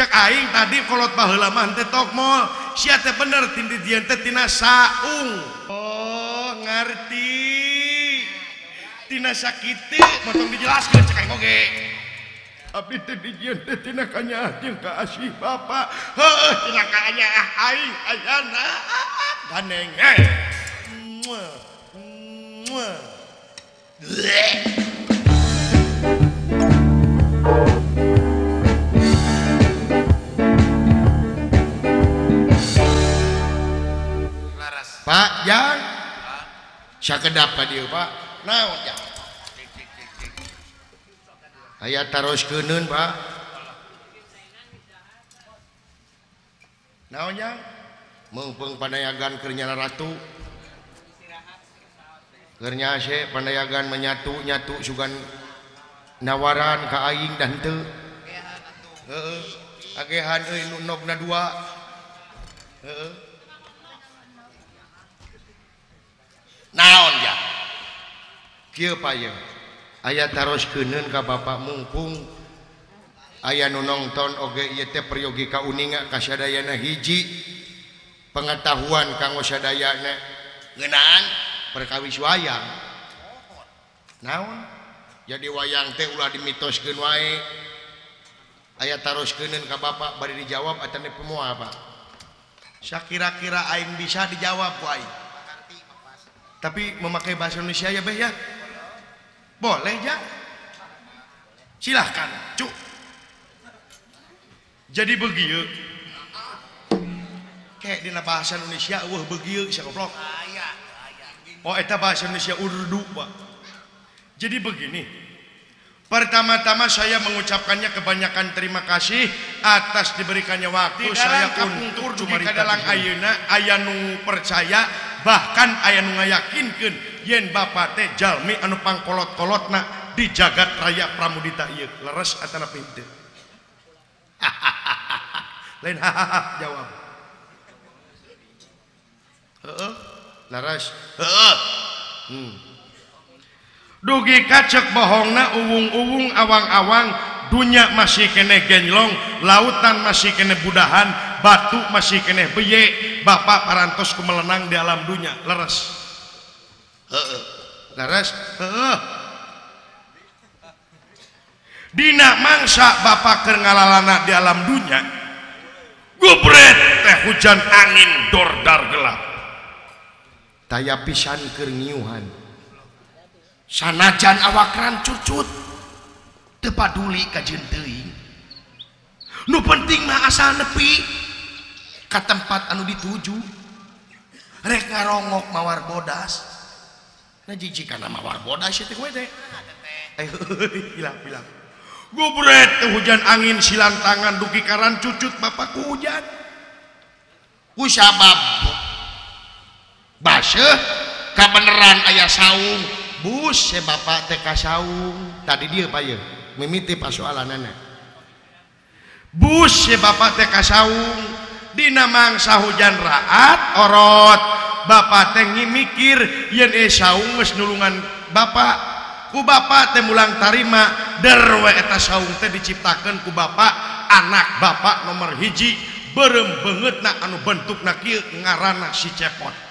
Cek aing tadi kolot baheula mah teh tokmol. Sia teh bener tindi dieun teh tina saung. Oh, ngarti. Tina sakitu motong dijelaskeun cek aing oge. Abdi teh dijieun teh tina kanyaah jeung ka asih bapak. Heueuh tina kanyaah aing ayana. Ganeng eh. Muah. Muah. Pak Jang, sakedap ka dieu Pak. Naon Jang? Aya taros keuneun Pak. Naon Jang? Meungpeung panayagan keur nyala ratu. Keur nyase panayagan menyatu-nyatu sugan nawaran ka aing dan henteu. Heeh. Agehan euy nu nogna dua. Heeh. Naon ya? Kieu pa ye. Aya taros keuneun ka bapak mungkung. Aya nu nongton oge ieu teh peryogi kauninga ka sadayana hiji pengetahuan kanggo sadayana ngeunaan perkawis wayang. Naon? Jadi wayang teh ulah dimitoskeun wae. Aya taros keuneun ka bapak bari dijawab atane pemoal Pak. Sakira-kira aing bisa dijawab ku aing. Tapi memakai bahasa Indonesia ya Beh ya? Boleh ya? Silahkan, cuk. Jadi begieu. Kayak dina bahasa Indonesia eueuh begieu sia goblok. Oh eta bahasa Indonesia Urdu, Pak. Jadi begini. Pertama-tama saya mengucapkannya kebanyakan terima kasih atas diberikannya waktu saya untuk dugi ka dalang ayeuna aya nu percaya bahkan aya nu ngayakinkeun yen bapa teh jalmi anu pangkolot-kolotna di jagat raya Pramudita ieu. Leres atana henteu? Lain hahaha jawab. Heeh, leres. Heeh. Dugi kacek bohongna uwung-uwung awang-awang dunya masih keneh genlong, lautan masih keneh budahan, batu masih keneh beye, bapak parantos kumelenang di alam dunya. Leres. Heeh. Leres. Heeh. Dina mangsa bapak keur ngalalana di alam dunya, gubret teh hujan angin dordar gelap. Taya pisan keur ngiuhan. Sanajan awak rancucut teu paduli ka jeung teuing. Nu penting mah asal nepi ka tempat anu dituju. Rek ngarongok mawar bodas. Nah jijik kana mawar bodas teh kowe teh. Hilap hilap. Gubret teh hujan angin silantangan dugi ka rancucut bapak ku hujan. Ku sabab baseuh kabeneran aya saung. Bus si bapak teh kasaung tadi dia pak ya mimiti pasoalanana. Bus si bapak teh kasaung dina mangsa hujan raat orot bapak teh ngimikir yen saung geus nulungan bapak ku bapak teh mulang tarima derwe eta saung teh diciptakeun ku bapak anak bapak nomor hiji beureum beungeutna anu bentukna kieu ngaranna si Cepot.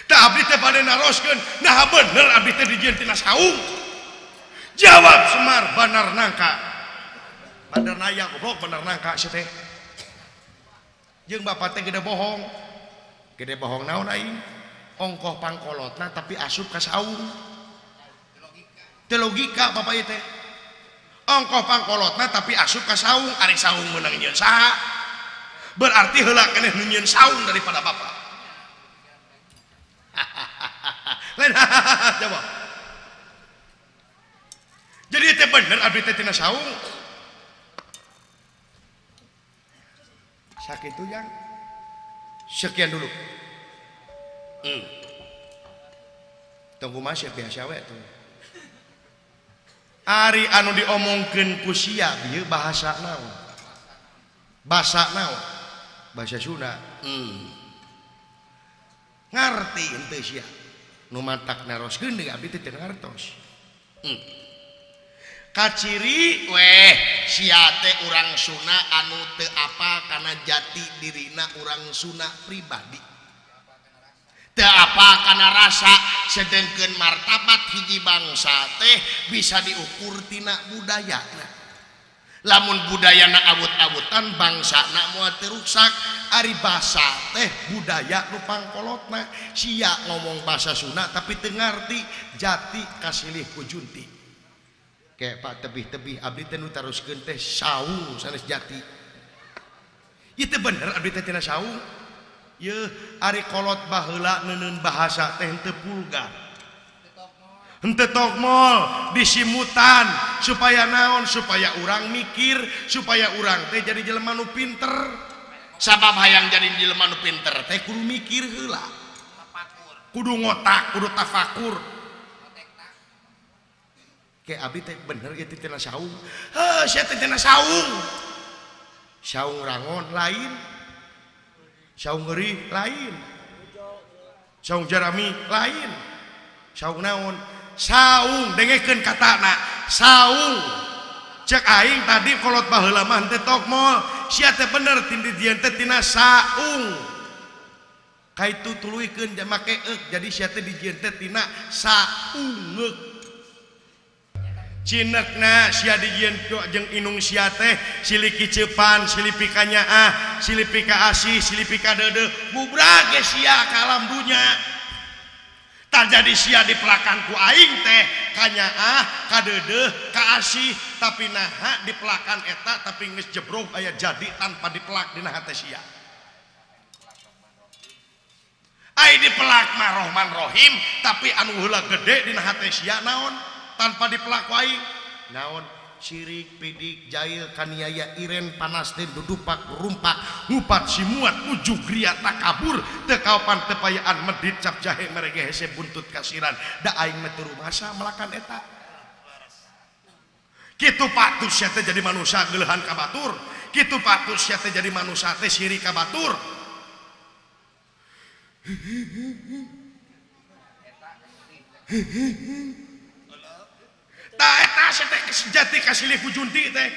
Tak abdi teh bade naroskeun, nah bener abdi teh dijieun tina saung. Jawab Semar Banar Nangka. Banar naya goblok Banar Nangka sia teh. Jeung bapak teh gede bohong. Gede bohong naon aing? Ongkoh pangkolotna tapi asup ka saung. Teu logika bapak ieu teh. Ongkoh pangkolotna tapi asup ka saung, ari saung meunang nyieun saha? Berarti heula keneh nu nyieun saung daripada bapak. Lain hahaha jawab. Jadi teh bener abdi teh tina saung. Sakitu yang sekian dulu. Tunggu masih biasa we tuh. Ari anu diomongkeun ku sia bieu bahasa naon? Bahasa naon? Bahasa Sunda. Ngarti henteu sia. Nu matak naroskeun deui abdi teh teu ngartos. Kaciri weh sia teh urang Sunda anu teu apal kana jati dirina urang Sunda pribadi. Teu apal kana rasa sedengkeun martabat hiji bangsa teh bisa diukur tina budayana. Lamun budayana awut-awutan bangsana moal teu ruksak. Ari basa teh budaya nu pangkolotna. Sia ngomong basa Sunda tapi teu ngarti jati kasilih ku junti. Kayak Pak tebih-tebih abdi teh nu taruskeun teh saung sanes jati. Ieu teh bener abdi teh tina saung. Yeuh ari kolot baheula neuneun bahasa teh henteu vulgar. Henteu tokmol disimutan supaya naon, supaya urang mikir, supaya urang teh jadi jelema nu pinter. Sabab hayang jadi jelema nu pinter teh kudu mikir heula. Kudu ngotak, kudu tafakur. Kayak abdi teh bener ieu teh tina saung. Heuh sia teh tina saung. Saung rangon lain. Saung ngeurih lain. Saung jarami lain. Saung naon? Saung dengekeun katana saung. Cek aing tadi kolot baheula mah teh tokmol. Sia teh bener tindi dieun teh tina saung. Kaitu tuluykeun make euk jadi sia teh dijieun teh tina saungeuk. Cinekna sia dijieun jeung inung sia teh silih kicepan, silih pikanyaah, silih pikaasih, silih pikadeudeuh, bubrag ge sia ka alam dunya. Jadi sia dipelakan ku aing teh kanyaah kadeudeuh kaasih tapi naha dipelakan eta tapi geus jebrog aya jadi tanpa dipelak dina hate sia. Ai dipelak mah Rohman Rohim tapi anu heula gede dina hate sia naon tanpa dipelak ku aing naon sirik pidik jail kaniaya iren panas den dudupak rumpak ngupat simuat ujug ria takabur teu kaopan tepayaan medit cap jahe merege hese buntut kasiran da aing mah teu rumasa melakan eta. Kitu patut sia teh jadi manusia geuleuhan ka batur, kitu patut sia teh jadi manusia teh sirik ka batur. Ta eta sia teh sejati kasilih ku junti teh.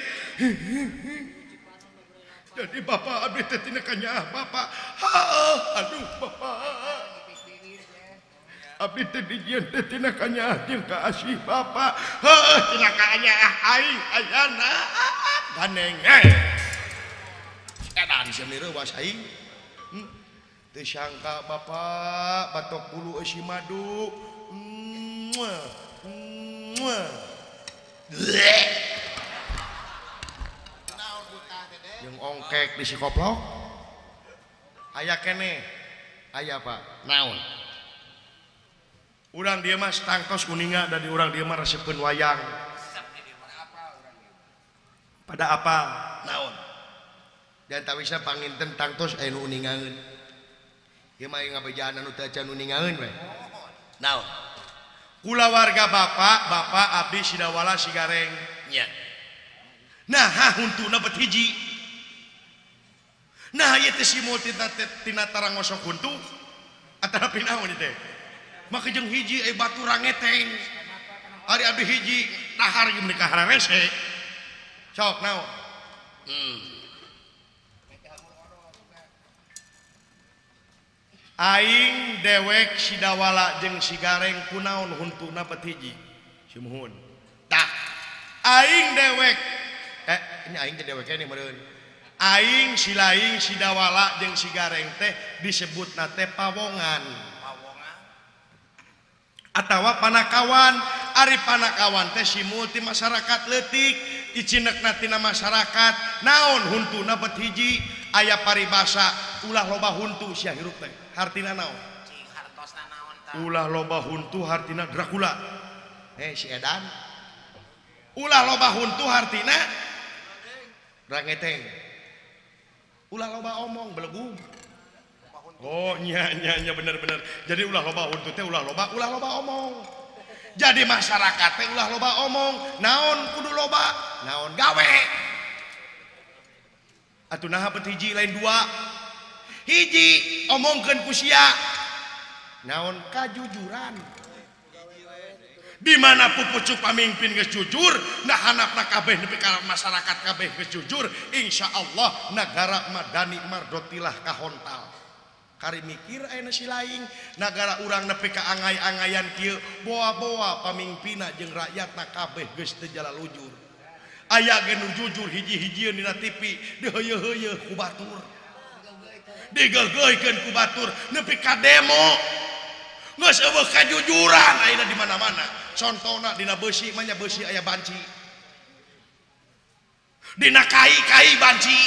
Jadi bapak abdi teh tina kanyaah bapak. Heuh aduh bapak. Abdi teh dijieun teh tina kanyaah jeung kaasih bapak. Heuh tina kanyaah aing ayana ganeng. Edan sia reuwas aing. Teu sangka bapak batok bulu eusi madu. Yang ongkek di sikoplok aya kene aya Pak naon urang dia mah tangtos kuninga dari urang dia mah resepeun wayang pada apa naon dan tawisna panginten tangtos aya nu uningaeun ieu mah ngabejaan anu teu acan uningaeun we naon kulawarga bapak, bapak abdi sidawala sigareng nya. Nah, huntuna bet hiji. Nah, ieu teh simul tina tarangosok huntu atanapi naon ieu teh? Make jeung hiji euy batu rangeteng. Ari abdi hiji dahar jeung nikah rarese. Sok naon? Aing dewek sidawala jeung sigareng kunaon huntuna bet hiji. Sumuhun. Tah. Aing dewek ini aing teh dewek ini meureun. Aing silaing sidawala jeung sigareng teh disebutna teh pawongan. Pawongan. Atawa panakawan. Ari panakawan teh simul ti masyarakat leutik, dicinekna tina masyarakat. Naon huntuna bet hiji? Aya paribasa ulah loba huntu sia hirup teh. Hartina naon? Cing hartosna naon tah? Ulah loba huntu hartina Dracula. Si edan. Ulah loba huntu hartina rangeteng. Ulah loba omong belegug. Oh nya nya nya bener-bener. Jadi ulah loba huntu teh ulah loba omong. Jadi masyarakat teh ulah loba omong, naon kudu loba, naon gawe. Atuh naha bet hiji lain dua. Hiji omongkeun ku sia. Naon kajujuran. Di mana pupucuk pamimpin geus jujur, nah hanapna kabeh nepi ka masyarakat kabeh geus jujur, insyaallah nagara madani mardotilah kahontal. Kari mikir ayeuna si laing, nagara urang nepi ka angay-angayan kieu, boa-boa pamimpinna jeung rakyatna kabeh geus teu jalalujur. Aya ge nu jujur hiji-hijieun dina TV, diheuyeun-heuyeun ku batur. Digeugeuhkeun ku batur nepi ka demo. Geus eueuh kajujuran ayeuna di mana-mana. Contona dina beusi mah nya beusi aya banci. Dina kai-kai banci.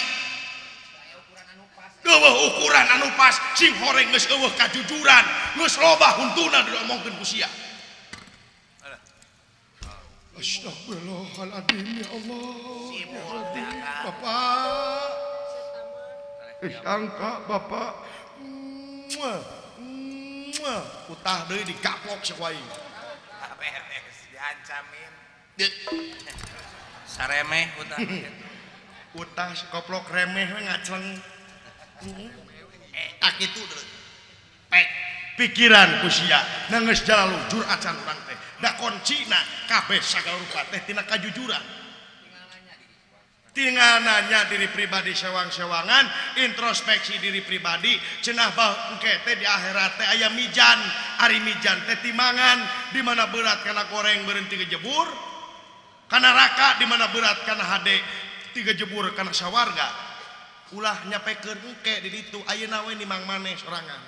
Eueuh ukuran anu pas, sing horeng geus eueuh kajujuran, geus loba huntuna diomongkeun ku sia. Astagfirullahaladzim ya Allah. Ya Rabbi, Bapak. Sangka Bapak. Utah deui digaplok sakuai. Beres diancamin. Saremeh utah. Utah koplok remeh we ngacleng. Tak kitu deui. Pek pikiran ku sia geus jalalujur acan urang teh. Da kuncina kabeh sagala rupa teh tina kajujuran. Tinggal nanya diri pribadi sewang-sewangan, introspeksi diri pribadi, cenah bah engke teh di akhirat teh aya mijan, ari mijan teh timbangan, di mana berat kana goreng berhenti kejebur, kana neraka di mana berat kana hade tiga jebur kana sawarga. Ulah nyapekeun engke di ditu ayeuna we nimang maneh sorangan.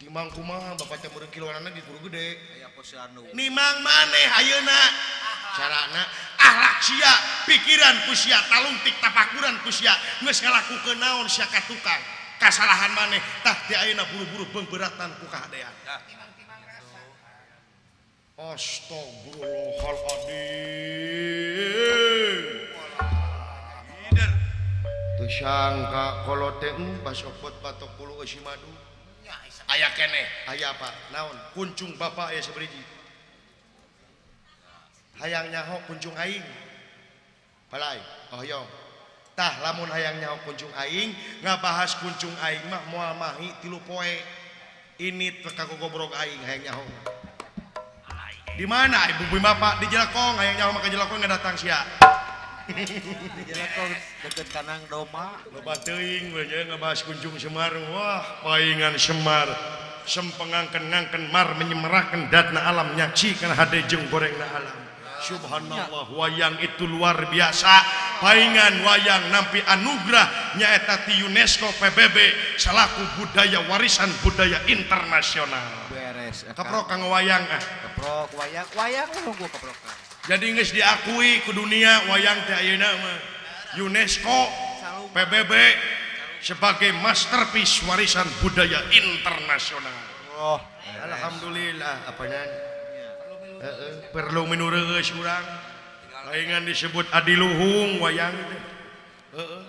Timang kumaha bapak teh meureun kiloanana di guru gede. Aya posyandu. Nimang maneh ayeuna. Carana akhlak sia, pikiran ku sia, talungtik tapakuran ku sia, geus ngalakukeun naon sia ka tukang. Kasalahan maneh tah di ayeuna buru-buru beungbeuratan ku kahadean. Astagfirullahaladzim. Teu sangka kolot teh basopot batok bulu eusi madu. Aya keneh, aya apa? Naon? Kuncung bapak aya sabriji. Hayang nyaho kuncung aing. Balai, hoyong. Tah lamun hayang nyaho kuncung aing, ngabahas kuncung aing mah moal mahi 3 poe. Ini teh kagogobrog aing hayang nyaho. Di mana ibu bapak di Jelekong hayang nyaho mah ka Jelekong ngadatang sia. Di Jelekong deket Kanang Doma. Loba teuing we ngabahas kuncung Semar. Wah, paingan Semar. Sempengangken-ngangken mar menyemeraken datna alam nyaksikan hade jeung gorengna alam. Subhanallah, wayang itu luar biasa. Paingan wayang nampi anugerah nyaeta ti UNESCO PBB selaku budaya warisan budaya internasional. Beres. Keprok kang wayang ah. Keprok wayang, wayang nunggu keprokan. Jadi geus diakui ku dunia wayang teh ayeuna mah UNESCO PBB sebagai masterpiece warisan budaya internasional. Oh, alhamdulillah apanya? Perlu minureus urang. Paingan disebut adiluhung wayang teh. Heeh.